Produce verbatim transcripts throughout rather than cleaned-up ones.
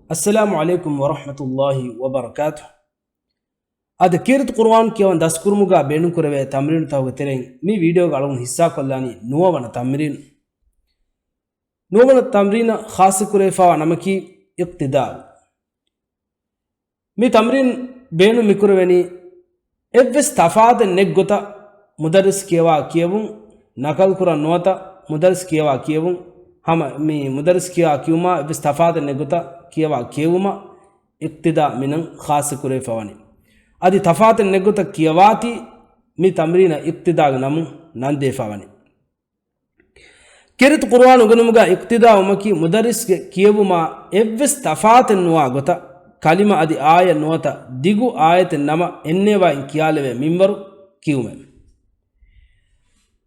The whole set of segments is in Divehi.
އައްސަލާމު ޢަލައިކުމް ވަރަޙްމަތުﷲި ވަބަރަކާތުހު. އަދި ކީރިތި ޤުރުއާން ކިޔަވަން ދަސްކުރުމުގަ ބޭނުންކުރެވޭ ތަމްރީނުތަކުގެ ތެރެއިން މި ވީޑިއޯގަ އަޅުގަނޑު ހިއްސާކޮށްލާނީ ނުވަވަނަ ތަމްރީނު. ނުވަވަނަ ތަމްރީނަށް ޚާއްޞަކުރެވިފައިވާ ނަމަކީ އިޤްތިދާ. މި ތަމްރީން ބޭނުން މިކުރެވެނީ އެއްވެސް ތަފާތެއް ނެތްގޮތަށް މުދައްރިސް ކިޔަވާ ކިޔެވުން، ނަޤަލުކުރަން ނުވަތަ މުދައްރިސް ކިޔަވާ ކިޔެވުން، ހަމަ މި މުދައްރިސް ކިޔަވާ ކިޔުމާ އެއްވެސް ތަފާތެއް ނެތްގޮތަށް ކިޔަވާ ކިޔެވުމަށް އިޤްތިދާ މިނަން ޚާއްޞަކުރެވިފައިވަނީ. އަދި ތަފާތެއް ނެތްގޮތަށް ކިޔަވާތީ މި ތަމްރީނަށް އިޤްތިދާގެ ނަމުން ނަންދެވިފައިވަނީ. ކީރިތި ޤުރުއާން އުނގެނުމުގަ އިޤްތިދާ ވުމަކީ މުދައްރިސްގެ ކިޔެވުމާ އެއްވެސް ތަފާތެއް ނުވާ ގޮތަށް، ކަލިމަ އަދި އާޔަތް ނުވަތަ ދިގު އާޔަތެއް ނަމަ އެންނޭވާއިން ކިޔާލެވޭ މިންވަރު ކިޔުމެވެ.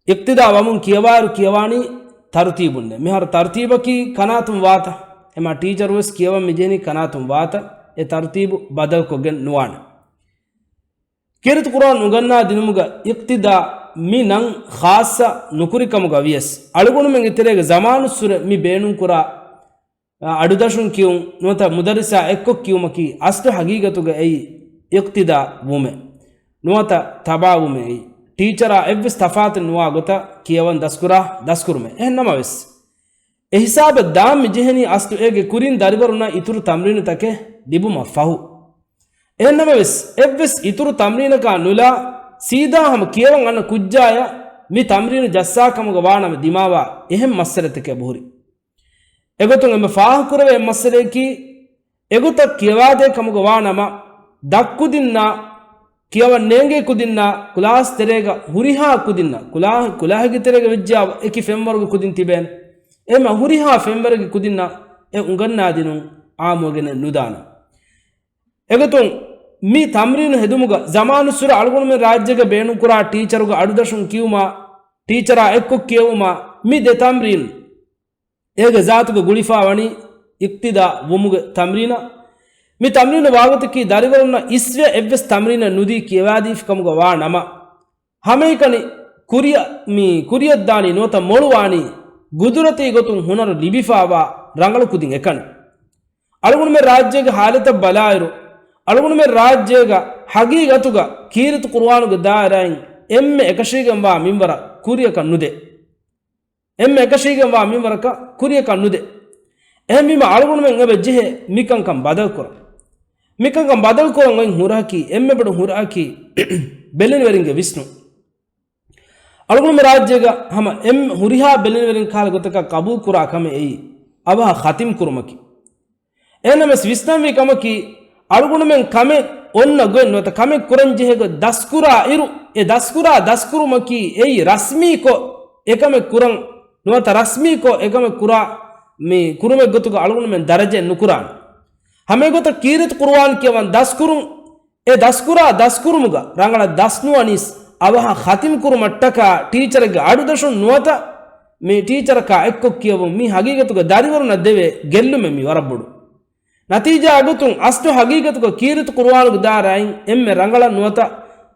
އިޤްތިދާ ވަމުން ކިޔަވާއިރު ކިޔަވާނީ ތަރުތީބުންނޭ. މިހާރު ތަރުތީބަކީ ކަނާތުން ވާތަ؟ އެމާ ޓީޗަރުވެސް ކިޔަވަން މިޖެހެނީ ކަނާތުން ވާތަ؟ އެ ތަރުތީބު ބަދަލުކޮށްގެން ނުވާނެ. ކީރިތި ޤުރުއާން އުނގަންނާ ދިނުމުގަ އިޤްތިދާ މި ނަން ޚާއްޞަ ނުކުރިކަމުގަ ވިޔަސް، އަޅުގަނޑުމެންގެ ތެރޭގަ ޒަމާނުއްސުރެ މި ބޭނުންކުރާ، އަ، އަޑުދަށުން ކިޔުން ނުވަތަ މުދައްރިސާ އެއްކޮށް ކިޔުމަކީ އަސްލު ހަގީގަތުގަ އެއީ އިޤްތިދާ ވުމެއް ނުވަތަ ތަބާވުމެއް އެއީ. ޓީޗަރާ އެއްވެސް ތަފާތެއް ނުވާ ގޮތަށް ކިޔަވަން ދަސްކުރާ ދަސްކުރުމެއް. އެހެން ނަމަވެސް، އެ ހިސާބަށް ދާން މި ޖެހެނީ އަސްލު އޭގެ ކުރިން ދަރިވަރުންނަށް އިތުރު ތަމްރީނުތަކެއް ލިބުމަށް ފަހު. އެހެން ނަމަވެސް، އެއްވެސް އިތުރު ތަމްރީނަކާ ނުލާ، ސީދާ ހަމަ ކިޔަވަން އަންނަ ކުއްޖާޔަށް މި ތަމްރީނު ޖައްސާ ކަމުގަ ވާ ނަމަ ދިމާވާ އެހެން މައްސަލަތަކެއް އެބަހުރި. އެގޮތުން އެންމެ ފާހަގަކުރެވޭ މައްސަލަޔަކީ، އެގޮތަށް ކިޔަވާދޭ ކަމުގަ ވާ ނަމަ، ދަށްކުދިންނާ، ކިޔަވަން ނޭނގޭ ކުދިންނާ، ކުލާސް ތެރޭގަ ހުރިހާ ކުދިންނަށް، ކުލާ-، ކުލާހެއްގެ ތެރޭގަ ވެއްޖާ އެކި ފެންވަރުގެ ކުދިން ތިބޭނެ. އެހެންމަ ހުރިހާ ފެންވަރެއްގެ ކުދިންނަށް އެ އުނގަންނާދިނުން އާއްމުވެގެނެއް ނުދާނެ. އެގޮތުން މި ތަމްރީނު ހެދުމުގަ ޒަމާނުއްސުރެ އަޅުގަނޑުމެން ރާއްޖޭގަ ބޭނުންކުރާ ޓީޗަރުގެ އަޑުދަށުން ކިޔުމާ، ޓީޗަރާ އެއްކޮށް ކިޔެވުމާ މި ދެ ތަމްރީނު އޭގެ ޒާތުގަ ގުޅިފާ ވަނީ އިޤްތިދާ ވުމުގެ ތަމްރީނަށް. މި ތަމްރީނު ވާގޮތަކީ ދަރިވަރުންނަށް އިސްވެ އެއްވެސް ތަމްރީނެއް ނުދީ ކިޔަވާދީފި ކަމުގަ ވާ ނަމަ، ހަމައެކަނި ކުރިއަށް، މި ކުރިއަށްދާނީ ނުވަތަ މޮޅުވާނީ ގުދުރަތީ ގޮތުން ހުނަރު ލިބިފާވާ ރަނގަޅު ކުދިން އެކަނި. އަޅުގަނޑުމެން ރާއްޖޭގެ ހާލަތަށް ބަލާއިރު، އަޅުގަނޑުމެން ރާއްޖޭގަ ހަގީގަތުގަ ކީރިތި ޤުރުއާނުގެ ދާއިރާއިން އެންމެ އެކަށީގެންވާ މިންވަރަށް ކުރިއަކަށް ނުދޭ. އެންމެ އެކަށީގެންވާ މިންވަރަކަށް ކުރިއަކަށް ނުދޭ. އެހެންވީމަ އަޅުގަނޑުމެން އެބަ ޖެހޭ މިކަންކަން ބަދަލުކުރަން. މިކަންކަން ބަދަލުކުރަން އޮތް ހުރަހަކީ، އެންމެ ބޮޑު ހުރަހަކީ، ބެލެނިވެރިންގެ ވިސްނުން. އަޅުގަނޑުމެ ރާއްޖޭގަ ހަމަ އެންމެ ހުރިހާ ބެލެނިވެރިން ކަހަލަ ގޮތަކަށް ޤަބޫލު ކުރާ ކަމެއް އެއީ، އަވަހަށް ޚަތިމް ކުރުމަކީ. އެހެންނަމަވެސް ވިސްނަންވީ ކަމަކީ، އަޅުގަނޑުމެން ކަމެއް އޮންނަ ގޮތް ނުވަތަ ކަމެއް ކުރަން ޖެހޭ ގޮތް ދަސްކުރާ އިރު، އެ ދަސްކުރާ ދަސްކުރުމަކީ އެއީ ރަސްމީކޮށް އެކަމެއް ކުރަން ނުވަތަ ރަސްމީކޮށް އެކަމެއް ކުރާ މި ކުރުމެއް ގޮތުގަ އަޅުގަނޑުމެން ދަރަޖައެއް ނުކުރާނެ. ހަމައެގޮތަށް ކީރިތި ޤުރުއާން ކިޔަވަން ދަސްކުރުން، އެ ދަސްކުރާ ދަސްކުރުމުގަ ރަނގަޅަށް ދަސްނުވަނީސް އަވަހަށް ޚަތިމް ކުރުމަށްޓަކާ ޓީޗަރެއްގެ އަޑުދަށުން ނުވަތަ މި ޓީޗަރަކާ އެއްކޮށް ކިޔެވުން މީ ހަގީގަތުގަ ދަރިވަރުންނަށް ދެވޭ ގެއްލުމެއް މީ ވަރަށް ބޮޑު. ނަތީޖާ ގޮތުން އަސްލު ހަގީގަތުގަ ކީރިތި ޤުރުއާނުގެ ދާއިރާއިން އެންމެ ރަނގަޅަށް ނުވަތަ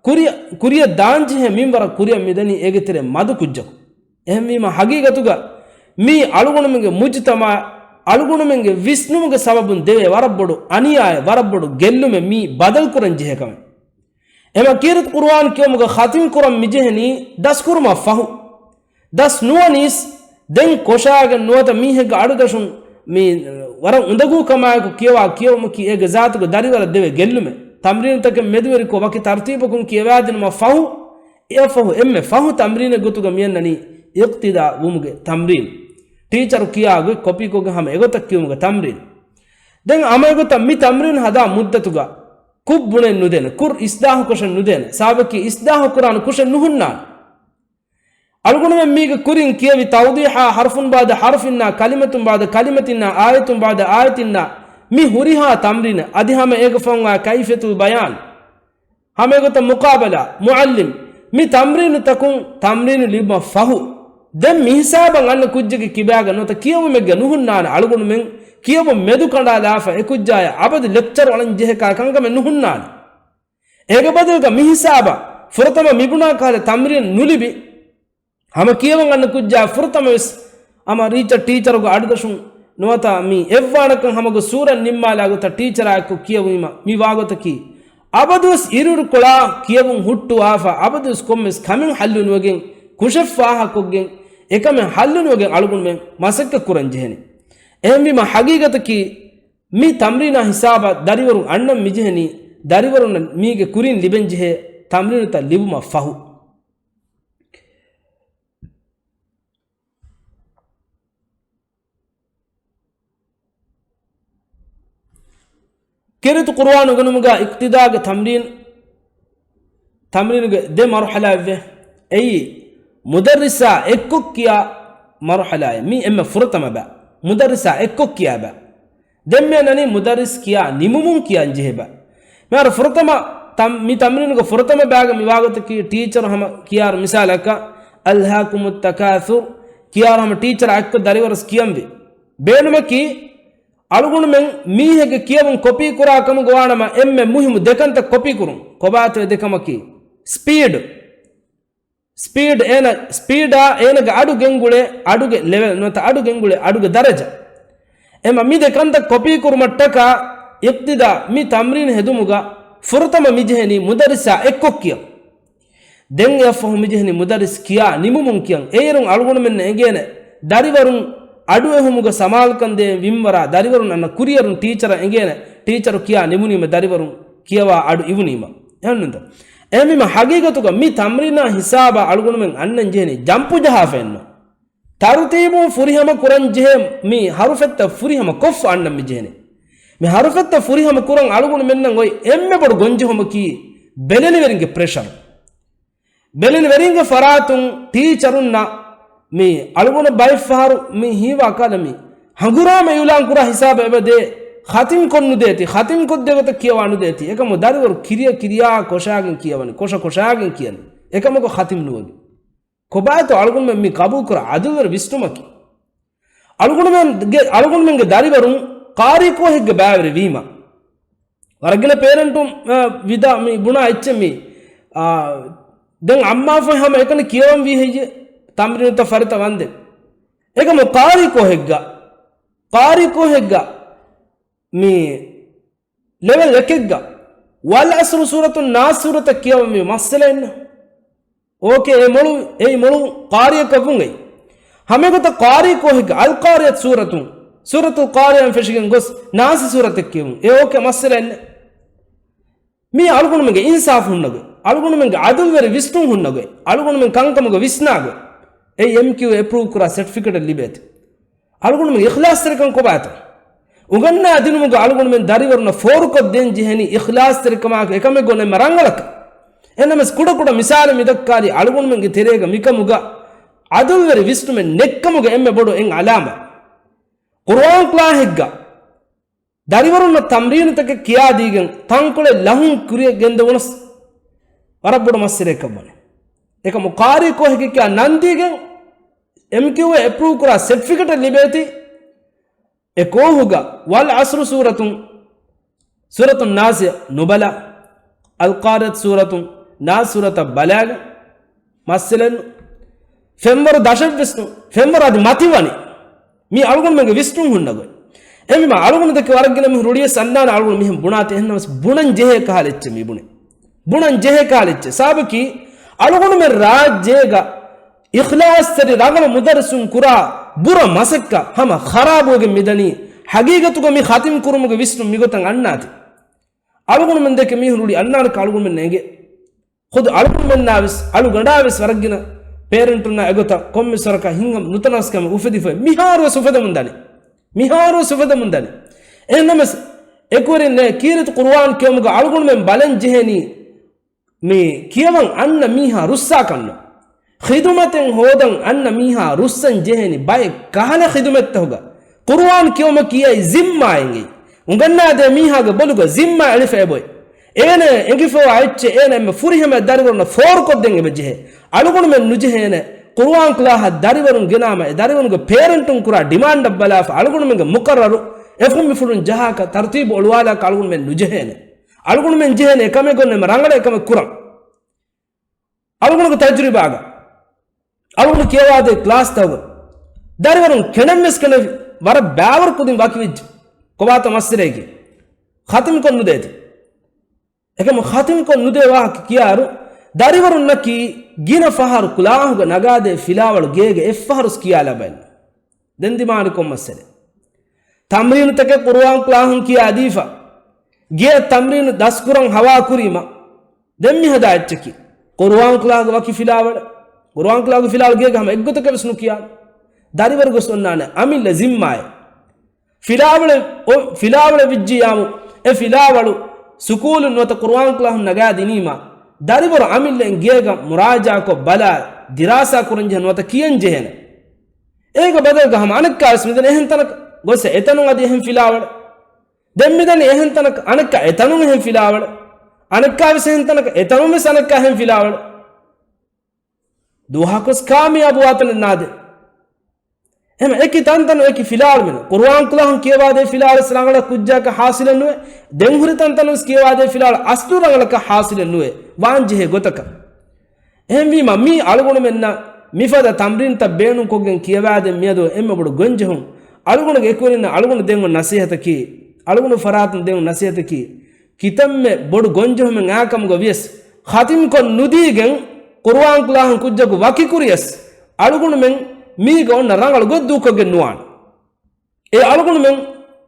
ކުރިއަށް، ކުރިއަށް ދާންޖެހޭ މިންވަރަށް ކުރިއަށް މިދަނީ އޭގެ ތެރޭ މަދު ކުއްޖަކު. އެހެންވީމަ ހަގީގަތުގަ މީ އަޅުގަނޑުމެންގެ މުޖުތަމަޢަށް އަޅުގަނޑުމެންގެ ވިސްނުމުގެ ސަބަބުން ދެވޭ ވަރަށް ބޮޑު އަނިޔާއެއް، ވަރަށް ބޮޑު ގެއްލުމެއް މީ ބަދަލުކުރަން ޖެހޭ ކަމެއް. އެމަ ކީރިތި ޤުރުއާން ކިޔުމުގަ ޚަތިމް ކުރަން މިޖެހެނީ ދަސްކުރުމަށް ފަހު. ދަސް ނުވަނީސް ދެން ކޮށާގެން ނުވަތަ މީހެއްގެ އަޑުދަށުން މި ވަރަށް އުނދަގޫ ކަމާއެކު ކިޔަވާ ކިޔެވުމަކީ އޭގެ ޒާތުގަ ދަރިވަރަށް ދެވޭ ގެއްލުމެއް. ތަމްރީނުތަކެއް މެދުވެރިކޮށް ވަކި ތަރުތީބަކުން ކިޔަވާދިނުމަށް ފަހު، އެއަށްފަހު އެންމެ ފަހު ތަމްރީނެއް ގޮތުގަ މިއަންނަނީ އިޤްތިދާ ވުމުގެ ތަމްރީން. ޓީޗަރު ކިޔާ ގޮތް ކޮޕީކޮށްގެން ހަމަ އެގޮތަށް ކިޔުމުގެ ތަމްރީން. ދެން ހަމަ އެގޮތަށް މި ތަމްރީން ހަދާ މުއްދަތުގަ ކުށް ބުނެން ނުދޭނެ، ކުށް އިސްލާހުކޮށެއް ނުދޭނެ. ސަބަބަކީ އިސްލާހުކުރާނެ ކުށެއް ނުހުންނާނެ. އަޅުގަނޑުމެން މީގެ ކުރިން ކިޔެވި ތައުޟީޙާ، ޙަރުފުން ބާދަ ޙަރުފިންނާ، ކަލިމަތުން ބާދަ ކަލިމަތިންނާ، އާޔަތުން ބާދަ އާޔަތިންނާ، މި ހުރިހާ ތަމްރީނެއް އަދި ހަމަ އޭގެ ފަހުން އާ ކައިފިޔަތުލް ބަޔާން، ހަމަ އެގޮތަށް މުޤާބަލާ، މުޢައްލިމް، މި ތަމްރީނުތަކުން ތަމްރީނު ލިބުމަށް ފަހު، ދެން މިހިސާބަށް އަންނަ ކުއްޖެއްގެ ކިބާގަ ނުވަތަ ކިޔެވުމެއްގަ ނުހުންނާނެ އަޅުގަނޑުމެން ކިޔެވުން މެދު ކަނޑާލާފަ އެކުއްޖާޔަށް އަބަދު ލެކްޗަރު އަޅަން ޖެހޭ ކާ ކަންކަމެއް ނުހުންނާނެ. އޭގެ ބަދަލުގަ މިހިސާބަށް ފުރަތަމަ މިބުނާ ކަހަލަ ތަމްރީން ނުލިބި، ހަމަ ކިޔަވަން އަންނަ ކުއްޖާ ފުރަތަމަވެސް ހަމަ ޓީޗަރު، ޓީޗަރުގެ އަޑުދަށުން ނުވަތަ މި އެއްވާނަކަން ހަމަގަ ސޫރަ ނިންމާލާ ގޮތަށް ޓީޗަރާ އެއްކޮށް ކިޔެވުނީމަ މި ވާގޮތަކީ، އަބަދުވެސް އިރުއިރުކޮޅާ ކިޔެވުން ހުއްޓުވާފަ، އަބަދުވެސް ކޮންމެސް ކަމެއް ހައްލުނުވެގެން، ކުށެއް ފާހަކޮށްގެން، އެކަމެއް ހައްލުނުވެގެން އަޅުގަނޑުމެން މަސައްކަތް ކުރަން ޖެހެނީ. އެހެންވީމަ ހަގީގަތަކީ، މި ތަމްރީނާ ހިސާބަށް ދަރިވަރުން އަންނަން މިޖެހެނީ، ދަރިވަރުންނަށް މީގެ ކުރިން ލިބެންޖެހޭ ތަމްރީނުތައް ލިބުމަށް ފަހު. ކީރިތި ޤުރުއާން އުނގެނުމުގަ އިޤްތިދާގެ ތަމްރީން، ތަމްރީނުގެ ދެ މަރުޙަލާއެއްވޭ. އެއީ، މުދައްރިސާ އެއްކޮށް ކިޔާ މަރުޙަލާއެއް. މީ އެންމެ ފުރަތަމަ ބައި. މުދައްރިސާ އެއްކޮށް ކިޔާ ބައި. ދެންމެ އަންނަނީ މުދައްރިސް ކިޔާ ނިމުމުން ކިޔަން ޖެހޭ ބައި. މިހާރު ފުރަތަމަ ތަމް-، މި ތަމްރީނުގެ ފުރަތަމަ ބައިގަ މި ވާގޮތަކީ ޓީޗަރު ހަމަ ކިޔާރު މިސާލަކަށް، ألهاكم التكاثر، ކިޔާރު ހަމަ ޓީޗަރާ އެއްކޮށް ދަރިވަރުސް ކިޔަންވީ. ބޭނުމަކީ، އަޅުގަނޑުމެން މީހެއްގެ ކިޔެވުން ކޮޕީ ކުރާ ކަމުގަ ވާނަމަ އެންމެ މުހިއްމު ދެ ކަންތައް ކޮޕީ ކުރުން. ކޮބާތޯ އެ ދެ ކަމަކީ؟ ސްޕީޑް. ސްޕީޑް އޭނަ، ސްޕީޑާ އޭނަގެ އަޑު ގެންގުޅޭ އަޑުގެ ލެވެލް ނުވަތަ އަޑު ގެންގުޅޭ އަޑުގެ ދަރަޖަ. އެމަ މި ދެ ކަންތައް ކޮޕީ ކުރުމަށްޓަކާ އިޤްތިދާ މި ތަމްރީން ހެދުމުގަ ފުރަތަމަ މިޖެހެނީ މުދައްރިސާ އެއްކޮށް ކިޔަން. ދެން އެއަށްފަހު މިޖެހެނީ މުދައްރިސް ކިޔާ ނިމުމުން ކިޔަން. އޭރުން އަޅުގަނޑުމެންނަށް އެނގޭނެ ދަރިވަރުން އަޑުއެހުމުގަ ސަމާލުކަން ދޭން ވިންވަރާ ދަރިވަރުން އަންނަ ކުރިއެރުން ޓީޗަރަށް އެނގޭނެ ޓީޗަރު ކިޔާ ނިމުނީމަ ދަރިވަރުން ކިޔަވާ އަޑު އިވުނީމަ. އެހެންނުންތަ؟ އެހެންވީމަ ހަގީގަތުގަ މި ތަމްރީނާ ހިސާބަށް އަޅުގަނޑުމެން އަންނަން ޖެހެނީ ޖަމްޕު ޖަހާފައެއްނު. ތަރުތީބުން ފުރިހަމަ ކުރަން ޖެހޭ މި ހަރުފެއްތައް ފުރިހަމަ ކޮށްފަ އަންނަން މި ޖެހެނީ. މި ހަރުފެއްތައް ފުރިހަމަ ކުރަން އަޅުގަނޑުމެންނަށް އޮތް އެންމެ ބޮޑު ގޮންޖެހުމަކީ ބެލެނިވެރިންގެ ޕްރެޝަރު. ބެލެނިވެރިންގެ ފަރާތުން ޓީޗަރުންނަށް މި އަޅުގަނޑު ބައެއްފަހަރު މި ހީވާ ކަލަ މި ހަނގުރާމަ އިއުލާން ކުރާ ހިސާބަށް އެބަދޭ، ޚަތިމް ކޮށްނުދޭތީ، ޚަތިމް ކޮށްދޭ ގޮތަށް ކިޔަވާ ނުދޭތީ. އެކަމު ދަރިވަރު ކިރިޔަ ކިރިޔާ ކޮށާގެން ކިޔަވަނީ، ކޮށަ ކޮށާގެން ކިޔަނީ. އެކަމަކު ޚަތިމް ނުވެގެން. ކޮބާތޯ އަޅުގަނޑުމެން މި ގަބޫލުކުރާ އަދުލުވެރި ވިސްނުމަކީ؟ އަޅުގަނޑުމެންގެ، އަޅުގަނޑުމެންގެ ދަރިވަރުން ޤާރީ ކޯހެއްގެ ބައިވެރި ވީމަ، ވަރަށް ގިނަ ޕޭރެންޓުން، އަ، ވިދާ މި ބުނާ އެއްޗެއް މި، އާ، ދެން އައްމާފައި ހަމަ އެކަނި ކިޔަވަން ވީ ހެއްޔެ؟ ތަމްރީނުތައް ފަރިތަ ވަންދެން. އެކަމު ޤާރީ ކޯހެއްގަ، ޤާރީ ކޯހެއްގަ މި ލެވެލް އެކެއްގަ ވަލް ޢަޞްރު ސޫރަތުން ނާސް ސޫރަތަށް ކިޔަވަން ވީ މައްސަލައެއްނު. އޯކޭ، އެ މޮޅު، އެއީ މޮޅު ޤާރިއަކަށް ވުން އެއީ. ހަމައެގޮތަށް ޤާރީ ކޯހެއްގަ އަލްޤާރިޢަތު ސޫރަތުން، ސޫރަތުލް ޤާރިޢައިން ފެށިގެން ގޮސް ނާސް ސޫރަތެއް ކިޔެވުން. އެ އޯކޭ މައްސަލައެއް ނެތް. މީ އަޅުގަނޑުމެންގެ އިންސާފު ހުންނަ ގޮތް، އަޅުގަނޑުމެންގެ އަދުލުވެރި ވިސްނުން ހުންނަ ގޮތް، އަޅުގަނޑުމެން ކަންކަމުގަ ވިސްނާ ގޮތް. އެ އެމްކިއު އެޕްރޫވް ކުރާ ސެޓްފިކެޓެއް ލިބޭތި. އަޅުގަނޑުމެން އިޚްލާޞްތެރިކަން ކޮބާތޯ؟ އުނގަންނާ ދިނުމުގަ އަޅުގަނޑުމެން ދަރިވަރުންނަށް ފޯރުކޮށްދޭން ޖެހެނީ އިޚްލާޞްތެރިކަމާއެކު އެކަމެއް ގޮނެ އެންމެ ރަނގަޅަކަށް. އެހެންނަމަވެސް ކުޑަކުޑަ މިސާލެއް މިދައްކާލީ އަޅުގަނޑުމެންގެ ތެރޭގަ މިކަމުގަ އަދުލުވެރި ވިސްނުމެއް ނެއްކަމުގެ އެންމެ ބޮޑު އެއް ޢަލާމަތް. ޤުރުއާން ކްލާހެއްގަ ދަރިވަރުންނަށް ތަމްރީނުތަކެއް ކިޔާދީގެން ތަންކޮޅެއް ލަހުން ކުރިއަށް ގެންދެވުނަސް ވަރަށް ބޮޑު މައްސަލައެއްކަށް ވަނީ. އެކަމު ޤާރީ ކޯހެއްގެ ކިޔާ ނަންދީގެން އެމްކިއުއޭ އެޕްރޫވް ކުރާ ސެޓްފިކެޓެއް ލިބޭތީ. އެ ކޯހުގަ ވަލް ޢަޞްރު ސޫރަތުން، ސޫރަތުން ނާސް ނުބަލާ، އަލްޤާރިޢަތު ސޫރަތުން ނާސް ސޫރަތަށް ބަލާގެން މައްސަލައެއްނު. ފެންވަރު ދަށެއްވެސް ނު، ފެންވަރު އަދި މަތިވަނީ. މީ އަޅުގަނޑުމެންގެ ވިސްނުން ހުންނަ ގޮތް. އެހެންވީމަ އަޅުގަނޑު ދެކެ ވަރަށް ގިނަ މީހުން ރުޅިޔަސް އަންނާނެ އަޅުގަނޑު މިހެން ބުނާތި. އެހެންނަމަވެސް ބުނަން ޖެހޭ ކަހަލަ އެއްޗެއް މި ބުނެ. ބުނަން ޖެހޭ ކަހަލަ އެއްޗެއް. ސަބަބަކީ އަޅުގަނޑުމެން ރާއްޖޭގަ އިޚްލާޞްތެރި ރަނގަޅު މުދައްރިސުން ކުރާ ބުރަ މަސައްކަތް ހަމަ ޚަރާބުވެގެން މިދަނީ. ހަގީގަތުގަ މި ޚަތިމް ކުރުމުގެ ވިސްނުން މިގޮތަށް އަންނާތި. އަޅުގަނޑުމެން ދެކެ މީހުން ރުޅި އަންނާނެކަން އަޅުގަނޑުމެންނަށް އެނގޭ. ޚުދު އަޅުގަނޑުމެންނާވެސް، އަޅުގަނޑާވެސް ވަރަށް ގިނަ ޕޭރެންޓުންނާ އެގޮތަށް ކޮންމެސް ވަރަކަށް ހިނގަން ނުތަނަވަސްކަމެއް އުފެދިފައި މިހާރުވެސް އުފެދެމުން ދަނީ. މިހާރުވެސް އުފެދެމުން ދަނީ. އެހެންނަމަވެސް، އެކުވެރިންނޭ ކީރިތި ޤުރުއާން ކިޔުމުގަ އަޅުގަނޑުމެން ބަލަން ޖެހޭނީ، މި ކިޔަވަން އަންނަ މީހާ ރުއްސާކަންނު. ޚިދުމަތެއް ހޯދަން އަންނަ މީހާ ރުއްސަން ޖެހޭނީ ބައެއް ކަހަލަ ޚިދުމަތްތަކުގަ. ޤުރުއާން ކިޔުމަކީ އައި ޒިންމާ އެނގި. އުނގަންނާދޭ މީހާގެ ބޮލުގަ ޒިންމާ އެޅިފަ އެބޮތް. އޭނަ އެނގިފަވާ އެއްޗެއް އޭނަ އެންމެ ފުރިހަމަ ދަރިވަރުންނަށް ފޯރުކޮށްދޭން އެބަ ޖެހޭ. އަޅުގަނޑުމެން ނުޖެހޭނެ. ޤުރުއާން ކްލާހަށް ދަރިވަރުން ގެނާމަ އެ ދަރިވަރުންގެ ޕޭރެންޓުން ކުރާ ޑިމާންޑަށް ބަލާފަ އަޅުގަނޑުމެންގެ މުޤައްރަރު އެފުންމިފުޅުން ޖަހާކަށް ތަރުތީބު އޮޅުވާލާކަށް އަޅުގަނޑުމެން ނުޖެހޭނެ. އަޅުގަނޑުމެން ޖެހޭނެ އެކަމެއް ގޮންނަ ރަނގަޅަށް އެކަމެއް ކުރަން. އަޅުގަނޑުގެ ތަޖުރިބާގަ، އަޅުގަނޑު ކިޔަވާދޭ ކްލާސްތަކުގަ ދަރިވަރުން ކެނޑެންވެސް ކެނޑެވި، ވަރަށް ބާވަރު ކުދިން ވަކިވެއްޖެ. ކޮބާތޯ މައްސަލައަކީ؟ ޚަތިމްކޮށް ނުދޭތި. އެކަމު ޚަތިމްކޮށް ނުދޭ ވާހަކަ ކިޔާއިރު، ދަރިވަރުންނަކީ ގިނަ ފަހަރު ކްލާހުގަ ނަގާދޭ ފިލާވަޅު ގޭގަ އެއްފަހަރުސް ކިޔާލަބައެއްނު. ދެން ދިމާވަނީ ކޮން މައްސަލެއް؟ ތަމްރީނުތަކެއް ޤުރުއާން ކްލާހުން ކިޔާދީފަ، ގެއަށް ތަމްރީނު ދަސްކުރަން ހަވާ ކުރީމަ، ދެން މި ހަދާ އެއްޗަކީ، ޤުރުއާން ކްލާހުގެ ވަކި ފިލާވަޅެއް، ޤުރުއާން ކްލާހުގެ ފިލާވަޅު ގޭގަ ހަމަ އެއްގޮތަކަށް ވެސް ނުކިޔާނެ. ދަރިވަރު ގޮސް އޮންނާނެ އަމިއްލަ ޒިންމާއެއް. ފިލާވަޅެއް، އޮ، ފިލާވަޅެއް ވިއްޖިޔާމު، އެ ފިލާވަޅު ސުކޫލުން ނުވަތަ ޤުރުއާން ކްލާހުން ނަގާ ދިނީމަ، ދަރިވަރު އަމިއްލައިން ގޭގަ މުރާޖާކޮށް ބަލާ، ދިރާސާ ކުރަންޖެހޭ ނުވަތަ ކިޔަންޖެހޭނެ. އޭގަ ބަދަލުގަ ހަމަ އަނެއްކާވެސް މިދަނީ އެހެން ތަނަކަށް ގޮސް އެތަނުން އަދި އެހެން ފިލާވަޅެއް. ދެން މިދަނީ އެހެން ތަނަކަށް އަނެއްކާ އެތަނުން އެހެން ފިލާވަޅެއް. އަނެއްކާވެސް އެހެން ތަނަކަށް އެތަނުން ވެސް އަނެއްކާ އެހެން ފިލާވަޅެއް. ދުވަހަކުވެސް ކާމިޔާބު ވާތަނެއް ނާދޭ. އެހެން އެކި ތަންތަނުން އެކި ފިލާވަޅު މިނު. ޤުރުއާން ކުލާހުން ކިޔަވާދޭ ފިލާވަޅު ވެސް ރަނގަޅަށް ކުއްޖާކަށް ހާސިލެއް ނުވޭ. ދެން ހުރި ތަންތަނުން ވެސް ކިޔަވާދޭ ފިލާވަޅު އަސްލު ރަނގަޅަކަށް ހާސިލެއް ނުވޭ. ވާންޖެހޭ ގޮތަކަށް. އެހެންވީމަ، މީ އަޅުގަނޑުމެންނަށް މިފަދަ ތަމްރީންތައް ބޭނުންކޮށްގެން ކިޔަވާދޭން މިއަދު އެންމެ ބޮޑު ގޮންޖެހުން. އަޅުގަނޑުގެ އެކުވެރިންނަށް އަޅުގަނޑު ދޭން އޮތް ނަސޭހަތަކީ، އަޅުގަނޑު ފަރާތުން ދޭން އޮތް ނަސޭހަތަކީ، ކިތަންމެ ބޮޑު ގޮންޖެހުމެއް އާކަމުގަ ވިޔަސް، ޚަތިމްކޮށް ނުދީގެން ޤުރުއާން ކްލާހުން ކުއްޖަކު ވަކިކުރިޔަސް، އަޅުގަނޑުމެން މީގަ އޮންނަ ރަނގަޅު ގޮތް ދޫކޮށްގެން ނުވާނެ. އެ އަޅުގަނޑުމެން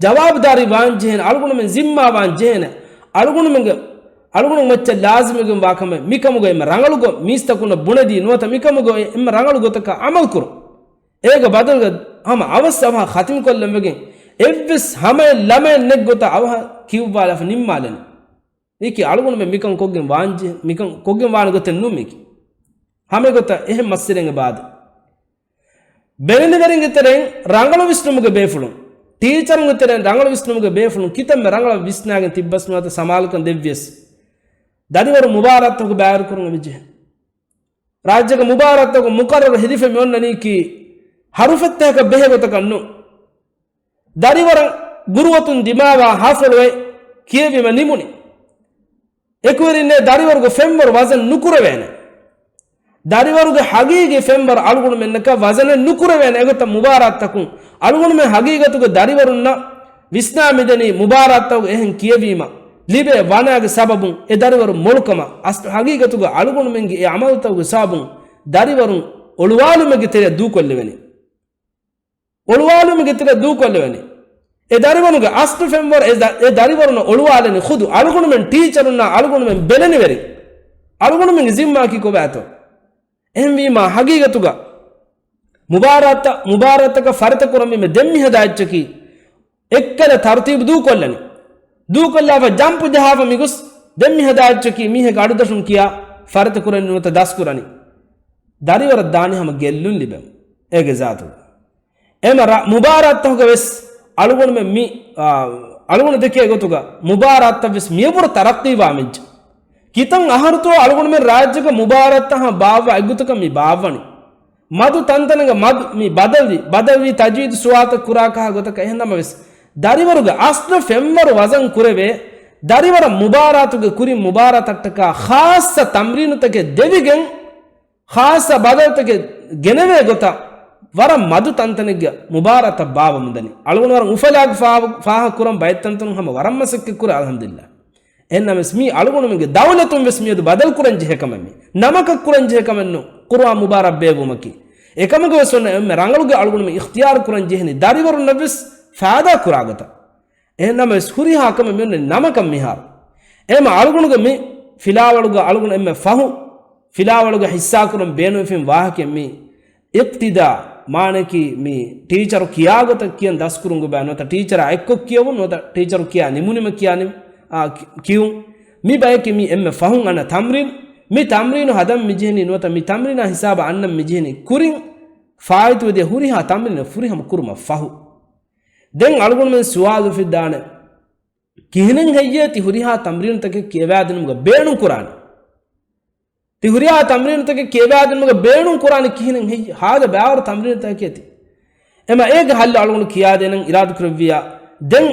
ޖަވާބުދާރީ ވާން ޖެހޭނެ، އަޅުގަނޑުމެން ޒިންމާ ވާން ޖެހޭނެ، އަޅުގަނޑުމެންގެ، އަޅުގަނޑު މައްޗަށް ލާޒިމުގެން ވާ ކަމެއް މިކަމުގަ އެންމެ ރަނގަޅު ގޮތް މީސްތަކުންނަށް ބުނެދީ ނުވަތަ މިކަމުގަ އެންމެ ރަނގަޅު ގޮތަކަށް އަމަލު ކުރުން. އޭގެ ބަދަލުގަ ހަމަ އަވަސް އަވަހަށް ޚަތިމް ކޮށްލަން ވެގެން، އެއްވެސް ހަމައެއް ލަމައެއް ނެތް ގޮތަށް އަވަހަށް ކިޔުއްވާލާފަ ނިންމާލަނީ. މީކީ އަޅުގަނޑުމެން މިކަން ކޮށްގެން ވާންޖެ-، މިކަން ކޮށްގެން ވާނެ ގޮތެއް ނޫން މީކީ. ހަމަ ގޮތަށް އެހެން މައްސަލައެއް އެބައާދޭ. ބެލެނިވެރިންގެ ތެރެއިން ރަނގަޅު ވިސްނުމުގެ ބޭފުޅުން، ޓީޗަރުންގެ ތެރެއިން ރަނގަޅު ވިސްނުމުގެ ބޭފުޅުން ކިތަންމެ ރަނގަޅަށް ވިސްނާގެން ތިއްބަސް ނުވަތަ ސަމާލުކަން ދެއްވިޔަސް، ދަރިވަރު މުބާރާތްތަކުގެ ބައިވެރިކުރުން އެބަޖެހޭ. ރާއްޖޭގެ މުބާރާތްތަކުން މުޤައްރަރު ހެދިފަ މި އޮންނަނީކީ ހަރުފެއްތަކަކަށް ބެހޭ ގޮތަކަށް ނޫން. ދަރިވަރަށް ގުރުއަތުން ދިމާވާ ހަފަޅު އެ ކިޔެވީމަ ނިމުނީ. އެކުވެރިންނޭ ދަރިވަރުގެ ފެންވަރު ވަޒަން ނުކުރެވޭނެ. ދަރިވަރުގެ ހަގީގީ ފެންވަރު އަޅުގަނޑުމެންނަކަށް ވަޒަނެއް ނުކުރެވޭނެ. އެގޮތަށް މުބާރާތްތަކުން އަޅުގަނޑުމެން ހަގީގަތުގެ ދަރިވަރުންނަށް ވިސްނާ މިދެނީ މުބާރާތްތަކުގެ އެހެން ކިޔެވީމަ ލިބޭ ވަނާގެ ސަބަބުން އެ ދަރިވަރު މޮޅުކަމަށް. އަސްލު ހަގީގަތުގަ އަޅުގަނޑުމެންގެ އެ އަމަލުތަކުގެ ސަބަބުން ދަރިވަރުން އޮޅުވާލުމެއްގެ ތެރެއަށް ދޫކޮށްލެވެނީ. އޮޅުވާލުމެއްގެ ތެރެއަށް ދޫކޮށްލެވެނީ. އެ ދަރިވަރުގެ އަސްލު ފެންވަރު އެ ދަ-، އެ ދަރިވަރުންނަށް އޮޅުވާލެނީ ޚުދު އަޅުގަނޑުމެން ޓީޗަރުންނާ އަޅުގަނޑުމެން ބެލެނިވެރިން. އަޅުގަނޑުމެންގެ ޒިންމާއަކީ ކޮބާތޯ؟ އެހެންވީމާ ހަގީގަތުގަ މުބާރާތްތައް، މުބާރާތްތަކަށް ފަރިތަކުރަންވީމަ ދެން މި ހަދާ އެއްޗަކީ އެއްކަލަ ތަރުތީބު ދޫކޮށްލަނީ. ދޫކޮށްލާފަ ޖަމްޕު ޖަހާފަ މިގޮސް ދެން މި ހަދާ އެއްޗަކީ މީހެއްގެ އަޑުދަށުން ކިޔާ ފަރިތަކުރަނީ ނުވަތަ ދަސްކުރަނީ. ދަރިވަރަށް ދާނީ ހަމަ ގެއްލުން ލިބެން. އޭގެ ޒާތުގަ. އެމަ ރަ-، މުބާރާތްތަކުގަ ވެސް އަޅުގަނޑުމެން މި، އާ، އަޅުގަނޑު ދެކޭ ގޮތުގަ މުބާރާތްތައް ވެސް މިޔަށްވުރެ ތަރައްޤީވާ މިއްޖެ. ކިތަން އަހަރުތޯ އަޅުގަނޑުމެން ރާއްޖޭގަ މުބާރާތްތައް ހަމަ ބާއްވާ އެއްގޮތަކަށް މި ބާއްވަނީ. މަދު ތަންތަނެއްގަ މަދު މި ބަދަލުވި، ބަދަލުވި ތަޖްވީދު ސުވާލުތައް ކުރާކަހާ ގޮތަކަށް. އެހެންނަމަވެސް، ދަރިވަރުގެ އަސްލު ފެންވަރު ވަޒަން ކުރެވޭ، ދަރިވަރަށް މުބާރާތުގެ ކުރިން މުބާރާތަށްޓަކާ ޚާއްޞަ ތަމްރީނުތަކެއް ދެވިގެން، ޚާއްޞަ ބަދަލުތަކެއް ގެނެވޭ ގޮތަށް ވަރަށް މަދު ތަންތަނެއްގެ މުބާރާތަށް ބާއްވަމުންދަނީ. އަޅުގަނޑު ވަރަށް އުފަލާގެ ފާހަ-، ފާހަގަކުރަން ބައެއް ތަންތަނުން ހަމަ ވަރަށް މަސައްކަތްކުރޭ، އަލްޙަމްދުލިއްލާހް. އެހެންނަމަވެސް މީ އަޅުގަނޑުމެންގެ ދައުލަތުން ވެސް މިއަދު ބަދަލުކުރަން ޖެހޭ ކަމެއް މީ. ނަމަކަށް ކުރަން ޖެހޭ ކަމެއް ނޫން. ޤުރުއާން މުބާރާތް ބޭއްވުމަކީ. އެކަމުގަ ވެސް އޮންނަ އެންމެ ރަނގަޅުގެ އަޅުގަނޑުމެން އިޚްތިޔާރު ކުރަން ޖެހެނީ ދަރިވަރުންނަށް ވެސް ފާއިދާ ކުރާ ގޮތަށް. އެހެންނަމަވެސް ހުރިހާ ކަމެއް މިއޮންނަނީ ނަމަކަށް މިހާރު. އެހެންމަ އަޅުގަނޑުގެ މި ފިލާވަޅުގަ އަޅުގަނޑު އެންމެ ފަހު ފިލާވަޅުގަ ހިއްސާކުރަން ބޭނުންވެފެން ވާހަކައެއް މީ. އިޤްތިދާ، މާނައަކީ މި ޓީޗަރު ކިޔާ ގޮތަށް ކިޔަން ދަސްކުރުން ގޮބާ ނުވަތަ ޓީޗަރާ އެއްކޮށް ކިޔެވުން ނުވަތަ ޓީޗަރު ކިޔާ ނިމުނީމަ ކިޔާ ނި-، އާ، ކި-، ކިޔުން. މި ބަޔަކީ މި އެންމެ ފަހުން އަންނަ ތަމްރީން. މި ތަމްރީނު ހަދަން މި ޖެހެނީ ނުވަތަ މި ތަމްރީނާ ހިސާބަށް އަންނަން މި ޖެހެނީ ކުރިން ފާއިތުވެދިޔަ ހުރިހާ ތަމްރީނެއް ފުރިހަމަ ކުރުމަށް ފަހު. ދެން އަޅުގަނޑުމެން ސުވާލު އުފެއްދާނެ، ކިހިނެއް ހެއްޔޭ ތި ހުރިހާ ތަމްރީނުތަކެއް ކިޔަވާދިނުމުގަ ބޭނުން ކުރާނީ؟ ތި ހުރިހާ ތަމްރީނުތަކެއް ކިޔަވާދިނުމުގަ ބޭނުން ކުރާނީ ކިހިނެއް ހެއްޔޭ؟ ހާދަ ބާވަރު ތަމްރީނުތަކެކޭ ތި. އެމަ އޭގެ ހައްލު އަޅުގަނޑު ކިޔާދޭނަން އިރާދަކުރެއްވިއްޔާ، ދެން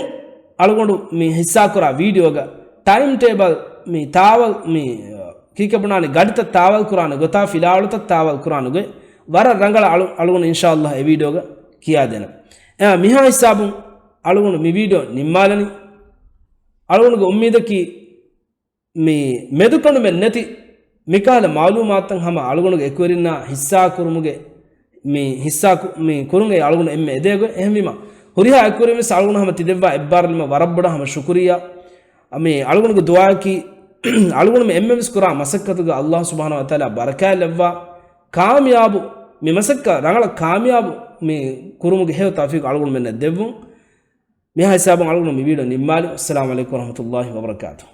އަޅުގަނޑު މި ހިއްސާކުރާ ވީޑިއޯގަ ޓައިމް ޓޭބަލް މި ތާވަލް މި ކީކޭ ބުނާނީ ގަޑިތައް ތާވަލް ކުރާނެ ގޮތާ ފިލާވަޅުތައް ތާވަލް ކުރާނެ ގޮތް ވަރަށް ރަނގަޅަށް އަޅު-، އަޅުގަނޑު އިންޝާﷲ އެ ވީޑިއޯގަ ކިޔާދޭނަން. އެ މިހާ ހިސާބުން އަޅުގަނޑު މި ވީޑިއޯ ނިންމާލަނީ. އަޅުގަނޑުގެ އުއްމީދަކީ މި މެދުކަނޑުމެއް ނެތި މިކަހަލަ މައުލޫމާތުތައް ހަމަ އަޅުގަނޑުގެ އެކުވެރިންނާ ހިއްސާ ކުރުމުގެ މި ހިއްސާ ކު-، މި ކުރުން އެ އަޅުގަނޑު އެންމެ އެދޭގޮތް. އެހެންވީމަ، ހުރިހާ އެކުވެރިން ވެސް އަޅުގަނޑު ހަމަ ތި ދެއްވާ އެއްބާރުލުމަށް ވަރަށް ބޮޑަށް ހަމަ ޝުކުރިއްޔާ. މި އަޅުގަނޑުގެ ދުޢާއަކީ، އަޅުގަނޑު މި އެންމެން ވެސް ކުރާ މަސައްކަތުގަ އައްލާހު ސުބްޙާނަހު ވަތަޢާލާ ބަރަކާތް ލެއްވާ، ކާމިޔާބު، މި މަސައްކަތް ރަނގަޅަށް ކާމިޔާބު މި ކުރުމުގެ ހެޔޮ ތައުފީޤު އަޅުގަނޑުމެންނަށް ދެއްވުން. މިހާ ހިސާބުން އަޅުގަނޑު މި ވީޑިއޯ ނިންމާލި. އައްސަލާމު ޢަލައިކުމް ވަރަޙްމަތުﷲި ވަބަރަކާތުހު.